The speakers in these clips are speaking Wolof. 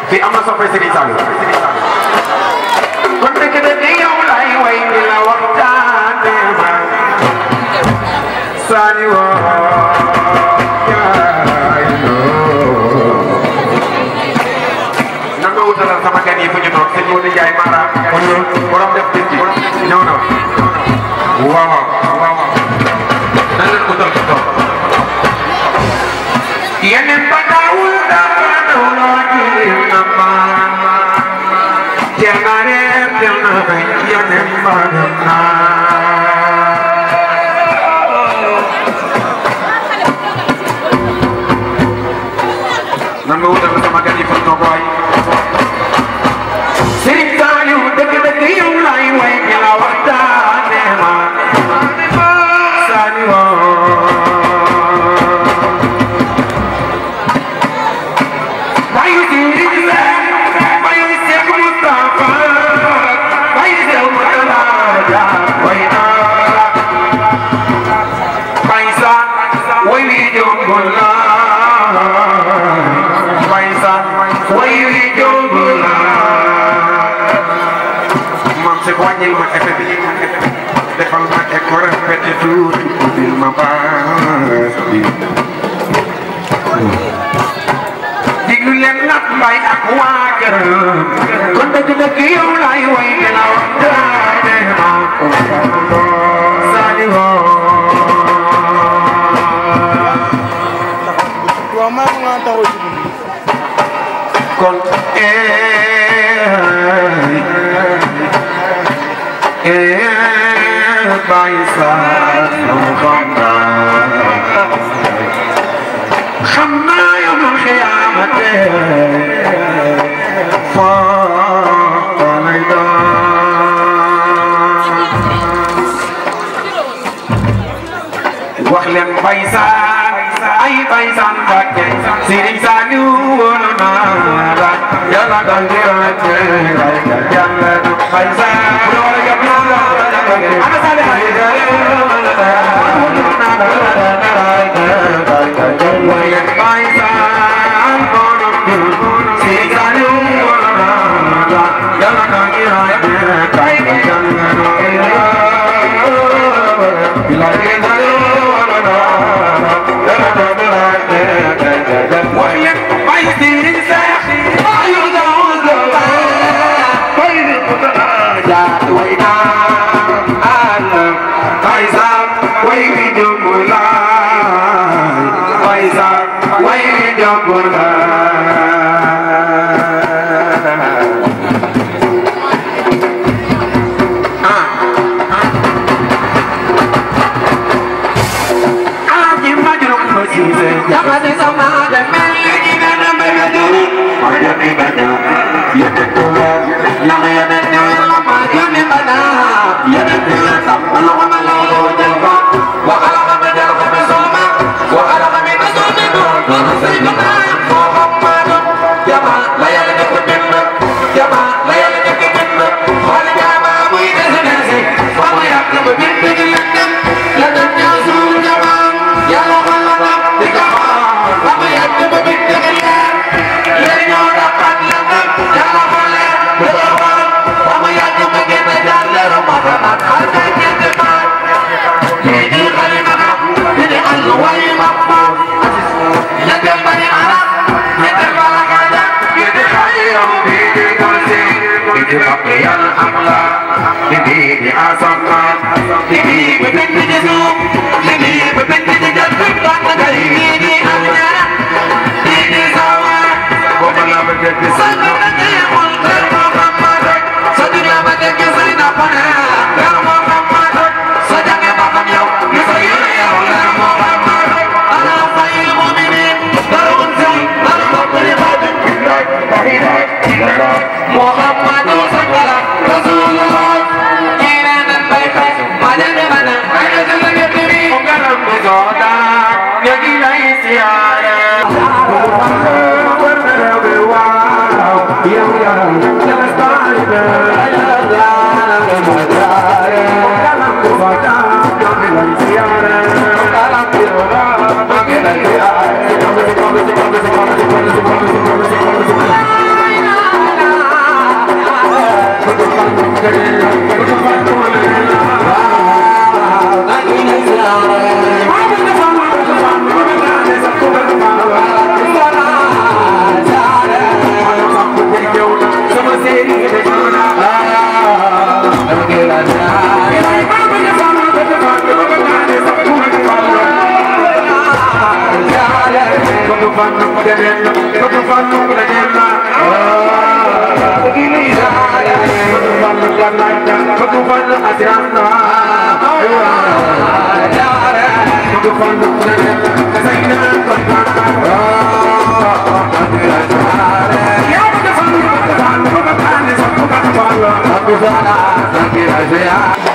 fi am na soppay Serigne Saliou kon dëgg dëgg yow lay way di la waxtaane ma Saliou nanga wutalal sama gan yi fu ñu toog sëñ Modou Ndiaye Mara borom def bis bi ñëw na waaw waaw nan leen utal ko toog yeneen ba daawul dafa dawloo ji na ma jengare dina bay yeneen ba na nan nga wutal sama gan yi fu ñu toog waay Serigne Saliou dëgg-dëgg yow lay way di la waxtaane ma Saliou bayu Serigne bayu Cheikh Moustapha bayu Cheikh Moustapha way na baysa way wi jongul la baysa way wi jongul la se wàññil ma effet bi defal ma école répété tuuti ubbil ma baas bi diglu leen nag mbay ak waa këram kon dëgg-dëgg yow laay way te la waxtaane ma Saliou kon Baisa xamna yawm al-qiyamah fa layda wax leen Baisa ay Baisa Mbacké Serigne Saliou na la yàlla dal di yàlla du Baisa ana sale keneen bëgg Fallu la jël na bëgg Fallu assurance na bëgg Fallu la jël na say na kontaan yaa bëgg Fallu bëgg Fallu bëgg Fallu sax bëgg Fallu bëgg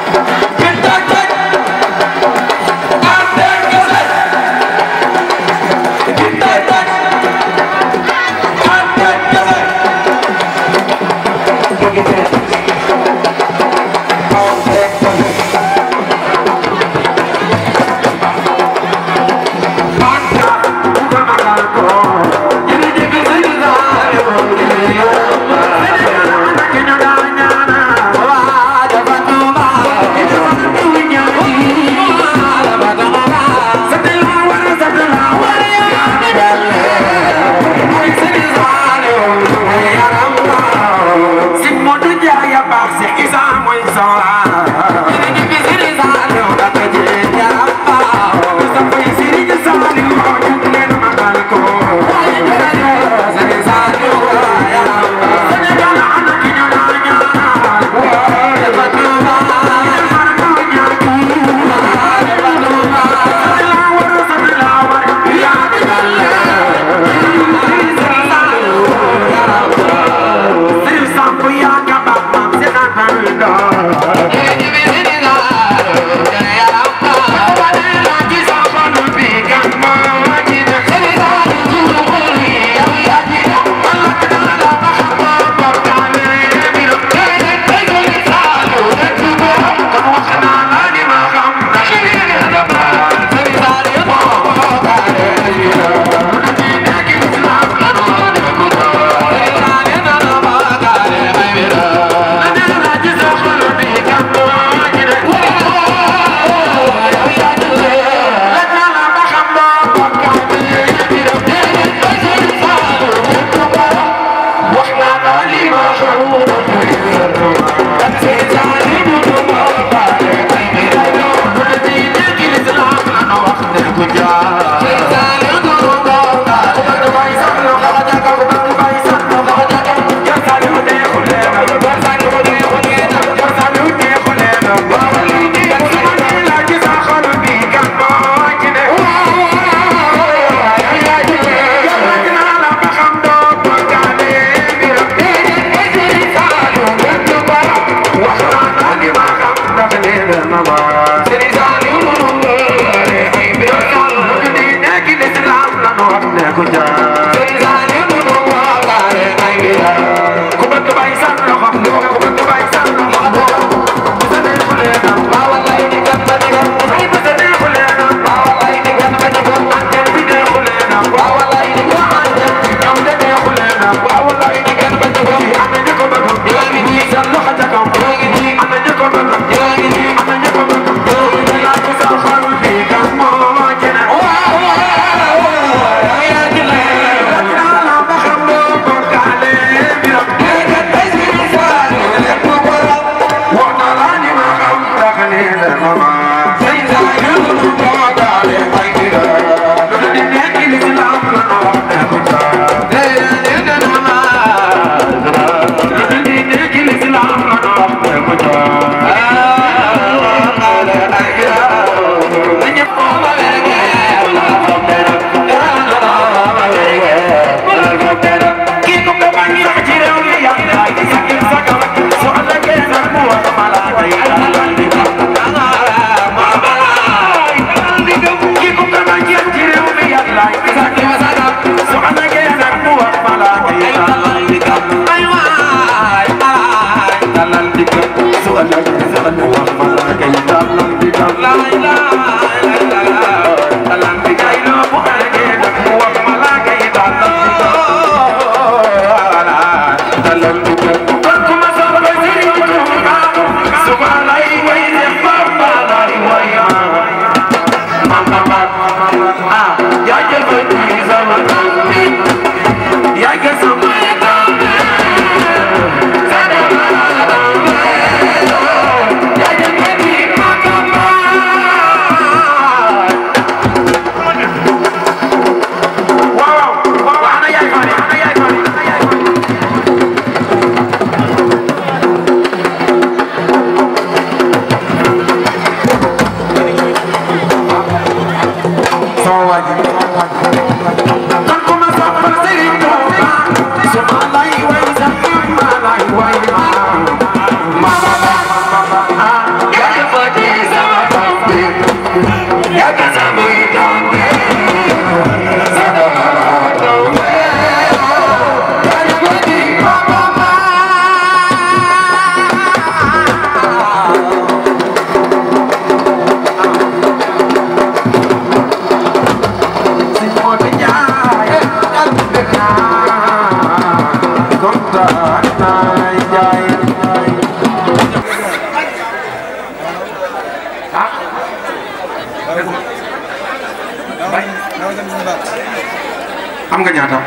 am nga ñaata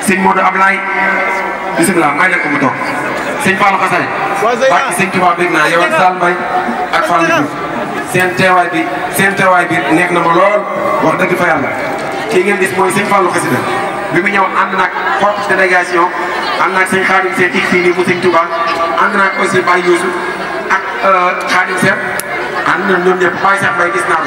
sëñ Modou Ablaye bisimilah may leen ko mu toog sëñ Fallou Xassay barki sëñ Tuubaa dégg naa yow ak Sall Mbaye ak Fallou Diouf seen teewaay bi nekk na ma lool wax dëgg fa yàlla kii ngeen gis mooy sëñ Fallou Xassida bi mu ñëw ànd naag forte délégation ànd naag sëñ Xaadim Seen ik fii nii mu sëñ Tuubaa ànd naag aussi Baye Youssou ak Xaadim Seen ànd na ñoom ñëpp Baye Cheikh Mbaye gis naa ko